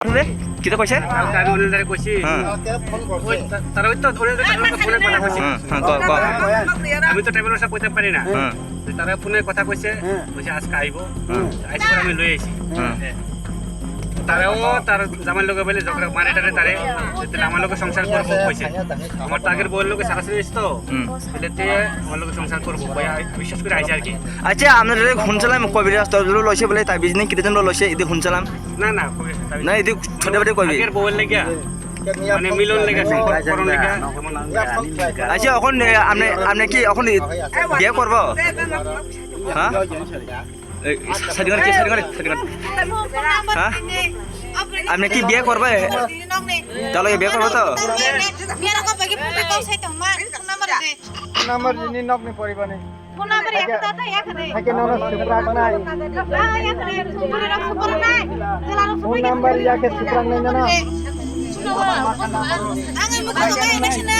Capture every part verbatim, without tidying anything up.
রে, কিতা কৈছে? কালকে আমি অনিল দারে কইছি। হ্যাঁ। ওই তা-, তারা ওই তো অনিল দার ফোনে কথা কইছে। হ্যাঁ, হ্যাঁ, ক, ক। আমি তো ট্রাভেলার্সে কইতে পারি না। হ্যাঁ। তো তারা ফোনে কথা কইছে, হ্যাঁ। কইছে আজকে আইবো। হ্যাঁ। আইসে পরে আমি লই আইছি। হ্যাঁ। হ্যাঁ। তারাও তার জামাইর লগে বলে ঝগড়া, মানে তারে তারে, তাহলে আমার লগে সংসার করবো কইছে। আমার তো আগের বউয়ের লগে সারাসারি হইছে তো। হুম। তাহলে তে আমার লগে সংসার করবো কই, আই-, বিশ্বাস করে আইছে আর কি। আচ্ছা, আমরা রে হুনছিলাম কবিরাজ তো লোক লইছে বলে, তাবিজ নেই, কিতা জন্য লইছে, ইদি হুনছিলাম। না, না, কবিরাজ তাবিজ না, না। ইদি ছোট বেটি কবি। আগের বউয়ের লেগে, মানে মিলন লেগে, সম্পর্ক করণ লেগে, এমন। আচ্ছা, এখন, এ, আপনি, আপনি কি এখন ই-, বিয়ে করবো? হ্যাঁ? এই, শাদী করে, শাদী করে, শাদী করে। হ্যাঁ? আপনি কি বিয়ে করবে? তাহলে বিয়ে করবো তো? Number ini nok ni poriba ni. Phone number ya kita tak ya kene. Hake nono suprak nai. Ah, ya kene. Phone number ya kene. Phone number ya ke suprak nai nono. Ang ang mo ko mai na sina.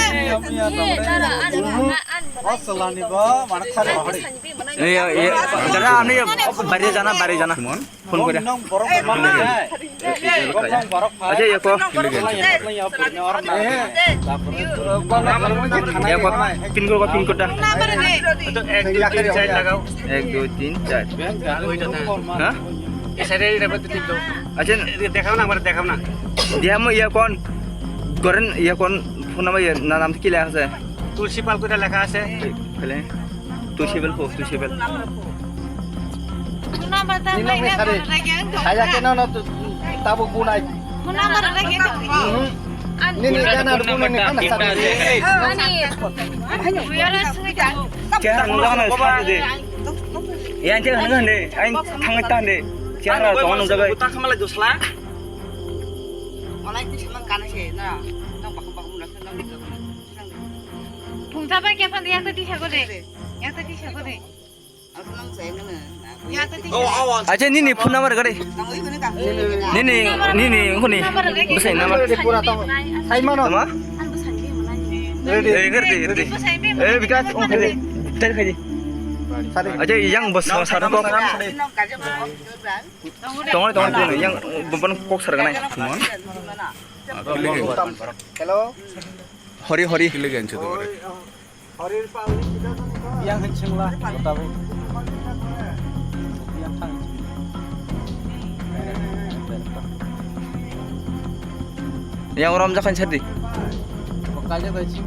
Asalani ba, mana khare bahari. Iya, iya. Dada, amni bari jana, bari jana. Phone kore. Nong borok mana? Acha, iya ko. Iya ko. Pin code ko, pin code da. Ek, dui, tin, char lagao. এক, দুই, তিন, চার। হ্যাঁ? এসারে এটা বলতে ঠিক দাও। আচ্ছা। দেখাও না, আমার দেখাও না। দিয়া মো ইয়া কোন? করেন ইয়া কোন? ফোন নাম্বার ইয়া না নাম কি লেখা আছে? তুলসী পাল কোথায় লেখা আছে? এই, ফেলে। Two seven four, two seven. Phone number ta mai na phone number lagi ang. Saya ke no no tu tabuk bunai. Phone number lagi ang. Ni ni kana bunai ni kana satu. Ani. Biar sudah. Kya nang jaga na satu de. Yang cek nang de. Ain thang ta de. Kya ra tong nang jaga. Buta khamala dosla. Walai tu sama kana se na. Nang bakam bakam na. Phungsa bai kepha de, yakta tisa ko de. Yakta tisa ko de. Yakta tisa. Acha, nini phone number gari. Nini, nini, ngkuni. Bwsai number. Sai mano. Tama? Ready, ready, ready. Eh, Bikas, oh, ready. Tadi khaji. Acha, yang bos sa sa ko. Tongo, tongo, tongo, yang bobon kok sarganai. Hello. Hori, hori. Kile gancho to mare. Yang hansing lah, tapi yang thang. Yang rom jakan sadi. Kalle bai sing